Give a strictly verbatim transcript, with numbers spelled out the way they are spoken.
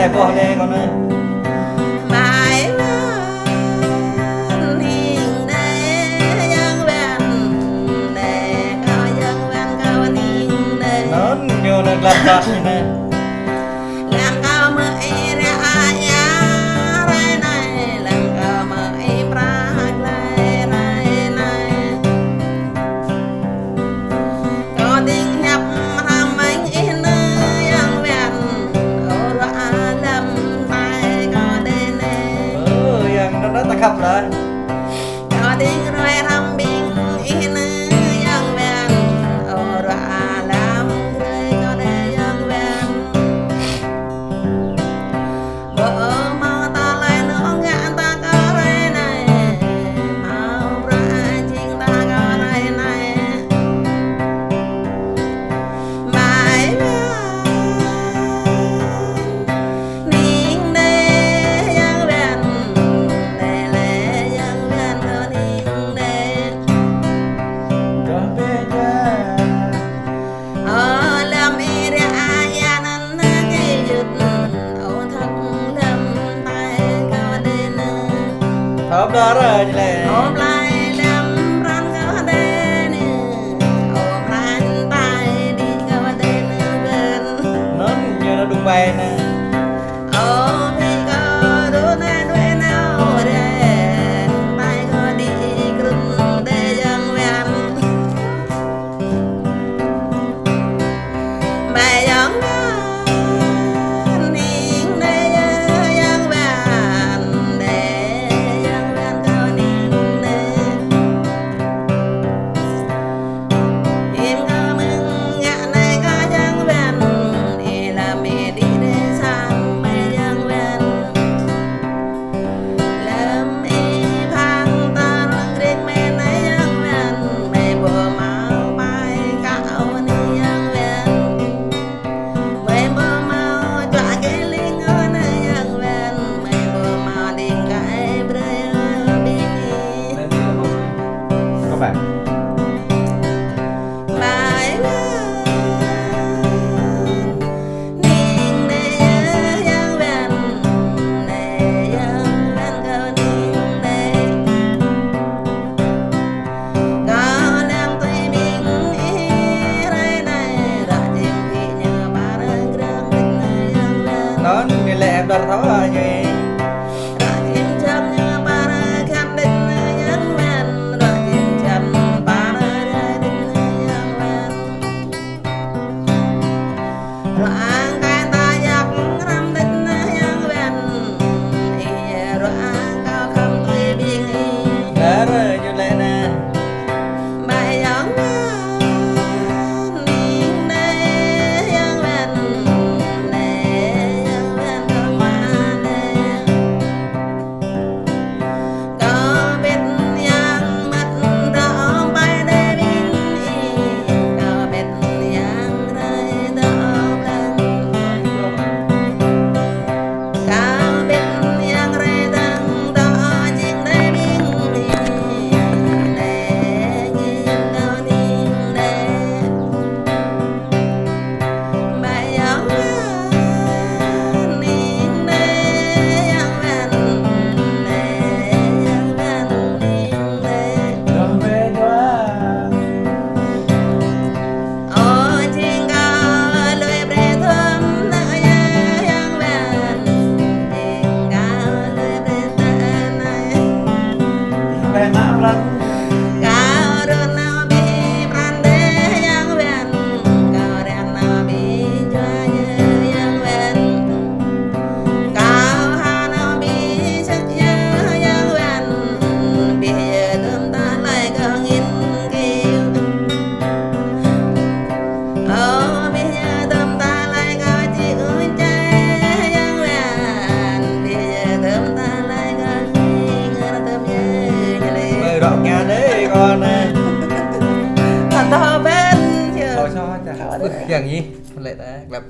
Ƀôh lĕ kâo anai. Bai wan hing đe yang wan, đe kâo yang wan kâo hing đe. Anŭn ñu anai glăk ƀă anai. Lăng kâo mơ̆ ih ră ayă rai anai, lăng kâo mơ̆ ih prăk glai rai anai. Kâo ding hiăp hrăm mơ̆ng ih nư yang wan, ơ ruă alăm tai kâo đe nê. Ơ, yang anŭn ta khăp lah. Kâo ding ruai hrăm ƀing ih nư yang wan, ơ ruă alăm grơi kâo đe yang wan. Ƀu hmâo tơlơi nŭng ngă ta kơ rai anai, hmâo bruă jing ta kơ rai anai. Bai wan hing đe yang wan, đe lĕ yang wan kâo hing đe. Kơ pê jua. Ơ lăm ih ră ayă anŭn nă kơ yŭt, ơ thâo lăm tai kâo đe nư. Thâo đa ră jle. Ơ blai lăm pran kâo đe nư, ơ pran tai đĭ kâo đe nư ƀơ̆n. Anŭn ñu anai đŭng bai anai. Ơ phi kâo đu anai đuaĭ nao rai, tai kâo đĭ krŭn đe yang wan. Bai yang wan hing đe yang wan, đe yang wan kâo hing đe. Im kâo mơ̆ng ngă anai kâo yang wan, ih lăm ih đĭ đe sang bai yang wan. Lăm ih phang ta rong grek mơi anai yang wan, mơi ƀu hmâo bai kâo anai yang wan. Mơi ƀu hmâo čuă kơ ling anai yang wan, mơi ƀu hmâo đing kơ ai brơi ƀing ih. Các bạn. Bai wan hing đe yang wan, đe yang wan kâo hing đe. Kâo lăng tui ƀing ih rai anai, ră jing phi ñu pơrơgrăng đĭ yang wan. Anŭn ñu lĕ em đar thâo a ñu. Ră jing jam ñu pơrơgrăng đĭ yang wan, ră jing jam pơrơgrăng đĭ yang wan. Ruă ang kai ta yak hrăm đĭ yang wan. Ih ruă ang kâo khăm tui ƀing ih. Dar ñu lĕ anai. Bai yang wan hing đe yang wan, đe yang wan kâo mă đe. Kâo pĭt yang mơ̆t dŏ ƀai đe ƀing ih, kâo pĭt yang rai dŏ blang. Kâo pĭt yang rai dŏ jing đe ƀing ih, đe jing kâo hing đe. Bai yang wan hing đe yang wan, đe yang wan hing đe. Ơ jing kâo lui brơi thơm nă yang wan, jing kâo lui brơi tơ anai. Bai mă pran. Kâo run nao ƀing pran đe yang wan, kâo run nao ƀing jua ñu yang wan. Kâo ha nao ƀing sek ñu yang wan, ƀing yơ tơm ta lai kâo ngin kiu. Ơ ƀing yơ tơm ta lai kâo či ui čai yang wan, ƀing yơ tơm ta lai kâo ngin ngơ tơm yơ ñu lĕ. Ơi, rŏ ngă đe kâo anai. Thâo thâo ƀơ̆n yơ. Thâo sao hă? Ƀơ̆ yang ih, lĕ ta glăp.